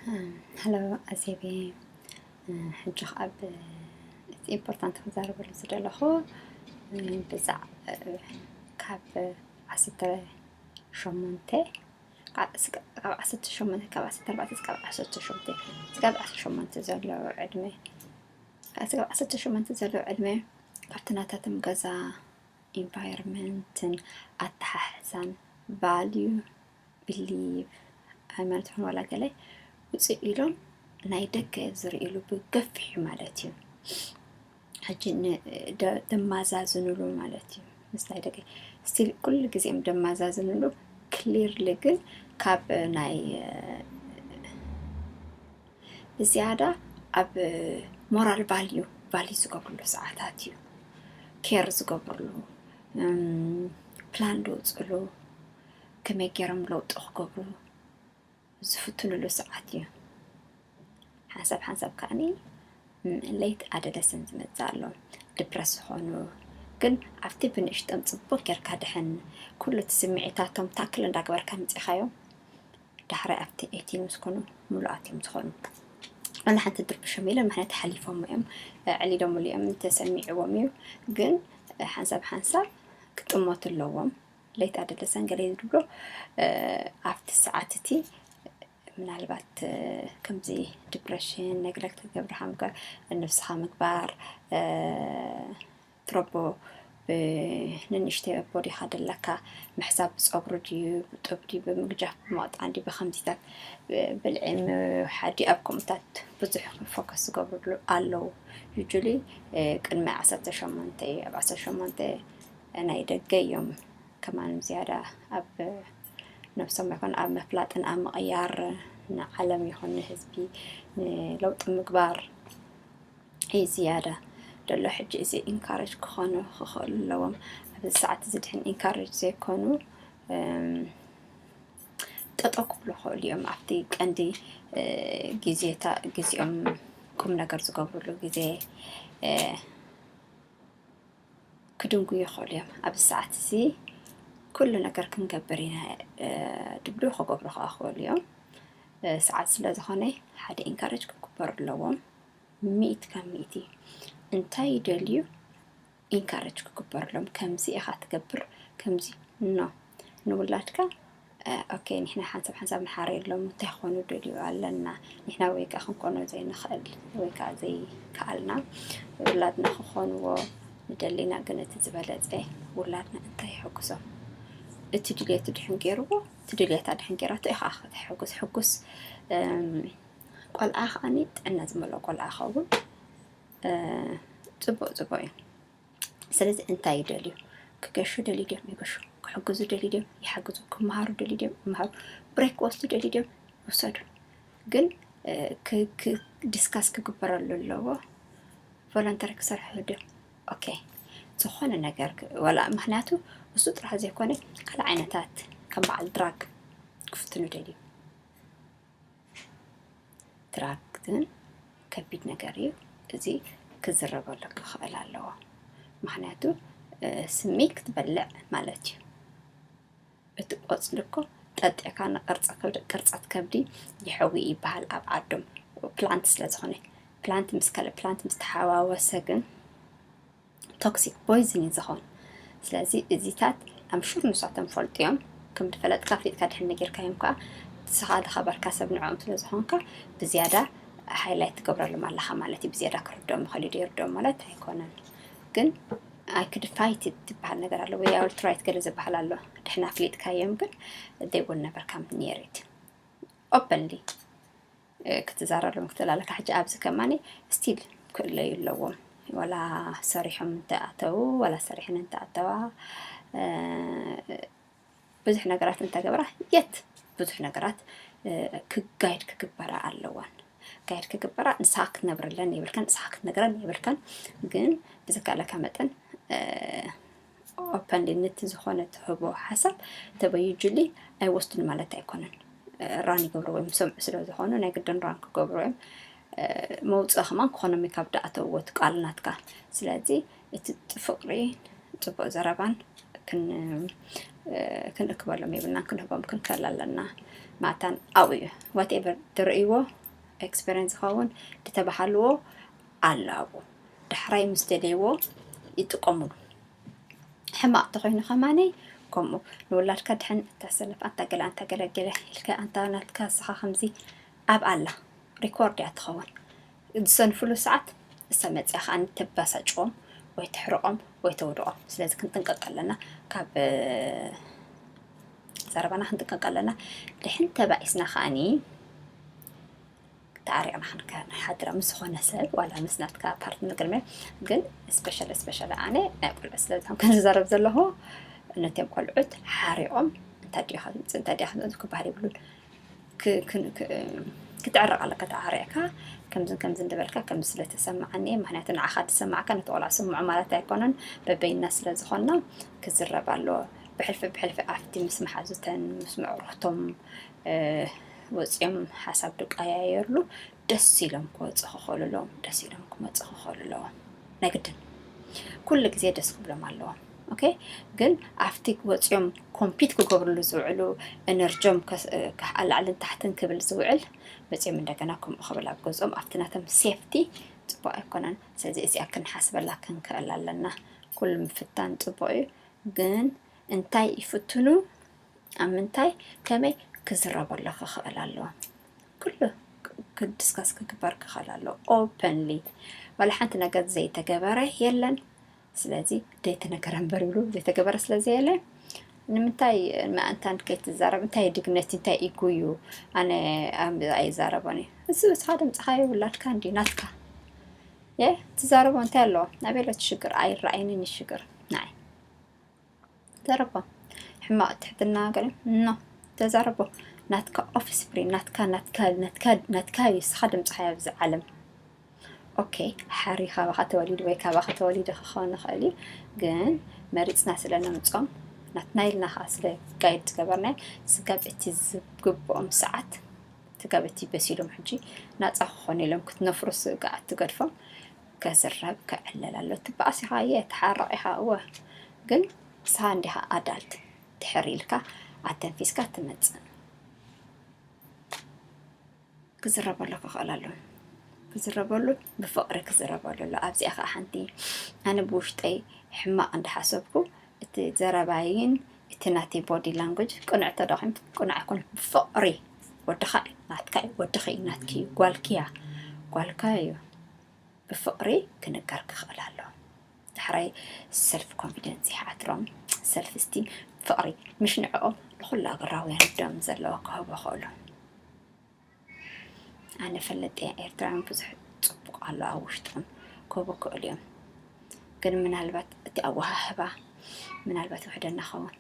Hello ኣዜቤ፣ ሕጂ ኣብ እቲ ኢምፖርታንት ክዛረበሉ ዝደለኹ ብዛዕ ካብ ዓሰርተ ሸሞንተ ካብ ዓሰርተ ሸሞንተ ካብ ዓሰርተ ኣርባዕተ እስካብ ዓሰርተ ሸሞንተ እስካብ ዓሰርተ ሸሞንተ ዘሎ ዕድመ እስካብ ዓሰርተ ሸሞንተ ዘሎ ዕድመ ካብቲ ናታቶም ገዛ ኢንቫይሮንመንትን ኣተሓሕዛን ቫልዩ ብሊቭ ሃይማኖት ይኹን ዋላ ገለ ውፅእ ኢሎም ናይ ደገ ዝርእሉ ብገፊሕ ማለት እዩ። ሕጂ ደማዛዝንሉ ማለት እዩ ምስ ናይ ደገ ስቲል ኩሉ ግዜ እዮም ደማዛዝንሉ። ክሊርሊ ግን ካብ ናይ ብዝያዳ ኣብ ሞራል ቫልዩ ቫልዩ ዝገብርሉ ሰዓታት እዩ። ኬር ዝገብርሉ፣ ፕላን ዝወፅሉ፣ ከመይ ገይሮም ለውጢ ክገብሩ ዝፍትንሉ ሰዓት እዩ። ሓንሳብ ሓንሳብ ከዓኒ ሌት ኣደለሰን ዝመፅእ ኣሎ። ድፕረስ ዝኾኑ ግን ኣብቲ ብንእሽቶም ፅቡቅ ጌርካ ድሕን ኩሉ እቲ ስምዒታቶም ታክል እንዳገበርካ ምፂኻዮም ዳሕራይ ኣብቲ ኤቲን ምስ ኮኑ ምሉኣት እዮም ዝኾኑ። ዋላ ሓንቲ ድርብሾም የለን፣ ምክንያቱ ሓሊፎም እዮም፣ ዕሊዶምሉ እዮም፣ ተሰሚዕዎም እዩ። ግን ሓንሳብ ሓንሳብ ክጥመቱ ኣለዎም። ሌት ኣደለሰን ገለ ዝብሎ ኣብቲ ሰዓት እቲ ምናልባት ከምዚ ዲፕሬሽን፣ ነግለክት ገብርካ ምግባር፣ ነብስኻ ምግባር፣ ትረቦ ብንንእሽተይ ቦዲኻ ደለካ ምሕሳብ ብፀጉሪ ድዩ ብጡብ ድዩ ብምግጃፍ ብምቕጣን ድዩ ብከምዚታት ብልዒ ምውሓድ ድዩ ኣብ ከምኡታት ብዙሕ ፎከስ ዝገብርሉ ኣለዉ። ዩጁሊ ቅድሚ ዓሰርተ ሸሞንተ እዩ ኣብ ዓሰርተ ሸሞንተ ናይ ደገ እዮም ከማን ዝያዳ ኣብ ነብሶም ይኹን ኣብ ምፍላጥን ኣብ ምቕያር ንዓለም ይኹን ንህዝቢ ንለውጢ ምግባር እዩ ዝያዳ ደሎ። ሕጂ እዚ ኢንካሬጅ ክኾኑ ክኽእሉ ኣለዎም። ኣብዚ ሰዓት እዚ ድሕን ኢንካሬጅ ዘይኮኑ ጠጠው ክብሉ ክኽእሉ እዮም። ኣብቲ ቀንዲ ግዜታ ግዜኦም ቁም ነገር ዝገብሩሉ ግዜ ክድንጉ ይኽእሉ እዮም። ኣብዚ ሰዓት እዚ ኩሉ ነገር ክንገብር ኢና ድብሉ ክገብሩ ከዓ ክኽእሉ እዮም። ሰዓት ስለ ዝኾነ ሓደ ኢንካሬጅ ክግበሩ ኣለዎም። ሚእቲ ካብ ሚእቲ እንታይ ይደልዩ ኢንካሬጅ ክግበሩ ኣለዎም። ከምዚ ኢኻ ትገብር ከምዚ ኖ ንውላድካ ኦኬ ንሕና ሓንሳብ ሓንሳብ ንሓረየሎም እንታይ ክኾኑ ደልዩ ኣለና ንሕና ወይ ከዓ ክንኮኖ ዘይንኽእል ወይ ከዓ ዘይከኣልና ውላድና ክኾንዎ ንደሊና ግን እቲ ዝበለፀ ውላድና እንታይ ይሕጉሶም እቲ ድልየቱ ድሕን ገይርዎ እቲ ድልየታ ድሕን ገይራቶ ኢኻ ከተሕጉስ ሕጉስ ቆልዓ ከዓኒ ጥዕና ዝመልኦ ቆልዓ ኸውን ፅቡቅ ፅቡቅ እዩ። ስለዚ እንታይ ይደልዩ ክገሹ ደልዩ ድዮም ይገሹ ክሕግዙ ደልዩ ድዮም ይሓግዙ ክመሃሩ ደልዩ ድዮም ይመሃሩ ብሬክ ክወስዱ ደልዩ ድዮም ይውሰዱ ግን ዲስካስ ክግበረሉ ኣለዎ። ቮለንተሪ ክሰርሑ ድዮም ኦኬ ዝኾነ ነገር ወላ ምክንያቱ እሱ ጥራሕ ዘይኮነ ካልእ ዓይነታት ከም በዓል ድራግ ክፍትኑ ደልዩ ትራክትን ከቢድ ነገር እዩ። እዚ ክዝረበሉ ክኽእል ኣለዎ። ምክንያቱ ስሚት ክትበልዕ ማለት እዩ። እቲ ቆፅሊ እኮ ጠጢዕካ ንቅርፀት ከብዲ ይሐዊ ይበሃል ኣብ ዓዶም ፕላንት ስለዝኾነ ፕላንት ምስ ካልእ ፕላንት ምስ ተሓዋወሰ ግን ቶክሲክ ፖይዝን እዩ ዝኾን። ስለዚ እዚታት ኣምሹር ንሳቶም ፈልጡ እዮም። ከም ዝፈለጥካ ፍሊጥካ ድሕን ነጊርካዮም ከዓ ንስኻ ዝኸበርካ ሰብ ንዕኦም ስለ ዝኾንካ ብዝያዳ ሃይላይት ትገብረሎም ኣለኻ ማለት እዩ። ብዝያዳ ክርድኦም ይኽእል እዩ። ይርድኦም ማለት ኣይኮነን ግን I could fight it ትበሃል ነገር ኣሎ ወይ I will try it ገለ ዝበሃል ኣሎ። ድሕና ፍሊጥካዮም ግን they will never come near it openly ክትዛረብ ክትላለካ ሕጂ ኣብዚ ከማኒ ስቲል ክእለዩ ኣለዎም ዋላ ሰሪሖም እንተኣተው ዋላ ሰሪሕን እንተኣተዋ ብዙሕ ነገራት እንተገብራ የት ብዙሕ ነገራት ክጋይድ ክግበራ ኣለዋን ጋይድ ክግበራ ንስኻ ክትነብርለን የብልካን ንስኻ ክትነግረን የብልካን ግን ብዝከኣለካ መጠን ኦፐንሊ ነቲ ዝኾነ ትህቦ ሓሳብ ተበዩ ጁሊ ኣይወስዱን ማለት ኣይኮነን ራን ይገብሩ ወይ ምሰምዑ ስለ ዝኾኑ ናይ ግድን ራን ክገብሩ እዮም መውፅእ ከማን ክኾኖም ካብ ዳኣተውዎ ትቃል ናትካ ስለዚ እቲ ፍቅሪ ፅቡቅ ዘረባን ክን ክንእክበሎም የብልናን፣ ክንህቦም ክንክእል ኣለና። ማታን ኣብኡ እዩ። ዋትኤቨር ትርእይዎ፣ ኤክስፔሪንስ ዝኸውን፣ ዝተባሃልዎ ኣሎ ኣብኡ። ዳሕራይ ምስ ደልይዎ ይጥቀምሉ። ሕማቕ ተኾይኑ ከማነይ ከምኡ ንውላድካ ድሕን እታ ሰነፍ፣ ኣንታ ገለ፣ ኣንታ ገለ ገለ ኢልካ፣ ኣንታ ናትካ፣ እስኻ ከምዚ ኣብ ኣላ ሪኮርድ እያ ትኸውን። ዝሰንፍሉ ሰዓት እሳ መፅያ ከዓ ተባሳጭዎም ወይ ትሕርቆም ወይ ተውድቆም። ስለዚ ክንጥንቀቅ ኣለና፣ ካብ ዘረባና ክንጥንቀቅ ኣለና። ድሕን ተባኢስና ከዓኒ ተዓሪቕና ክንከ- ንሓድራ ምስ ዝኾነ ሰብ፣ ዋላ ምስ ናትካ ፓርትነር ግርሜ። ግን ስፔሻል ስፔሻል ኣነ ናይ ቆልዑ ስለ ዝኾንኩ ዝዛረብ ዘለኹ፣ ነቶም ቆልዑት ሓሪቖም እንታይ ድኻ ዝምፅእ እንታይ ድኻ ዝምፅእ ክበሃል የብሉን። ክ- ክ- ክ- ክትዕረቕ ኣለካ። ተዓሪቕካ ከምዝን ከምዝን ዝበልካ ከምዚ ስለ ተሰማዓኒ እየ። ምኽንያቱ ንዓኻ ዝሰማዕካ ነቲ ቆልዓ ስምዖ ማለት ኣይኮነን። በበይና ስለ ዝኾንና ክዝረብ ኣለዎ። ብሕልፊ ብሕልፊ ኣብቲ ምስ መሓዙተን ምስ መዕርኽቶም ወፂኦም ሓሳብ ድቀያየርሉ ደስ ኢሎም ክወፁ ክኽእሉ ኣለዎም። ደስ ኢሎም ክመፁ ክኽእሉ ኣለዎም። ናይ ግድን ኩሉ ግዜ ደስ ክብሎም ኣለዎም። ኦኬ፣ ግን ኣብቲ ወፂኦም ኮምፒት ክገብርሉ ዝውዕሉ፣ ኤነርጆም ከስ- ከ- ላዕልን ታሕትን ክብል ዝውዕል መፂኦም እንደገና ከምኡ ክብል ኣብ ገዝኦም ኣብቲ ናቶም ሴፍቲ ፅቡቅ ኣይኮነን። ስለዚ እዚኣ ክንሓስበላ ክንክእል ኣለና። ኩሉ ምፍታን ፅቡቅ እዩ፣ ግን እንታይ ይፍትኑ፣ ኣብ ምንታይ፣ ከመይ ክዝረበሉ ክኽእል ኣለዎ። ኩሉ ክ- ክድስካስ ክግበር ክኽእል ኣለዎ ኦፐንሊ። ዋላ ሓንቲ ነገር ዘይተገበረ የለን። ስለዚ ዘይተነገረ እምበር ይብሉ፣ ዘይተገበረ ስለ ዘየለ ንምንታይ ምእንታን ከይትዛረብ? እንታይ ድግነት እንታይ ኢጉ እዩ? ኣነ ኣም- ኣይዛረቦን እዩ። እዚ ብስኻ ድምፅኻ የብላትካ እንዲ ናትካ የ ትዛረቦ እንታይ ኣለዎ? ናበይ ኣሎ እቲ ሽግር? ኣይረኣይንን እዩ ሽግር ናይ ተረቦ። ሕማቕ ትሕትና ገለ ኖ ተዛረቦ። ናትካ ኦፍስፕሪን ናትካ ናትካ ናትካ ናትካ እዩ። ንስኻ ድምፅኻ ኣብዚ ዓለም ኦኬ፣ ሓሪ ካባኻ ተወሊዱ ወይ ካባኻ ተወሊዱ ክኸውን ይኽእል እዩ፣ ግን መሪፅና ስለ ነምፆም ናትና ኢልና ከዓ ስለ ጋይድ ዝገበርናዮም ስጋብ እቲ ዝግብኦም ሰዓት ስጋብ እቲ በሲሎም ሕጂ ናፃ ክኾኑ ኢሎም ክትነፍሩ ስግኣት ትገድፎም። ከዝረብ ክዕለል ኣሎ። ትበኣስ ኢኻ እየ ትሓረቕ ኢኻ እወ፣ ግን ንስኻ እንዲኻ ኣዳልት ድሕር ኢልካ ኣተንፊስካ ትመፅእ። ክዝረበሉ ክኽእል ኣሎ። ክዝረበሉ ብፍቕሪ ክዝረበሉ ኣሎ። ኣብዚኣ ከዓ ሓንቲ ኣነ ብውሽጠይ ሕማቕ እንዳሓሰብኩ እቲ ዘረባይን እቲ ናተይ ቦዲ ላንጉጅ ቅኑዕ ተደኺም ቅኑዕ ኣይኮን ብፍቕሪ ወድኻ እዩ ናትካ እዩ ወድኺ እዩ ናትኪ እዩ ጓልኪያ ጓልካ እዩ ብፍቕሪ ክንገር ክኽእል ኣሎ። ዳሕራይ ሰልፍ ኮንፊደንስ ይሓድሮም ሰልፍ ስቲም ፍቕሪ ምሽ ንዕኦም ንኹሉ ኣገራውያን ደም ዘለዎ ክህቦ ክእሉ ኣነ ፈለጥ እያ ኤርትራውያን ብዙሕ ፅቡቕ ኣሎ ኣብ ውሽጦም ክህቡ ክእሉ እዮም ግን ምናልባት እቲ ኣወሃህባ ምናልባት ውሕደና ኸውን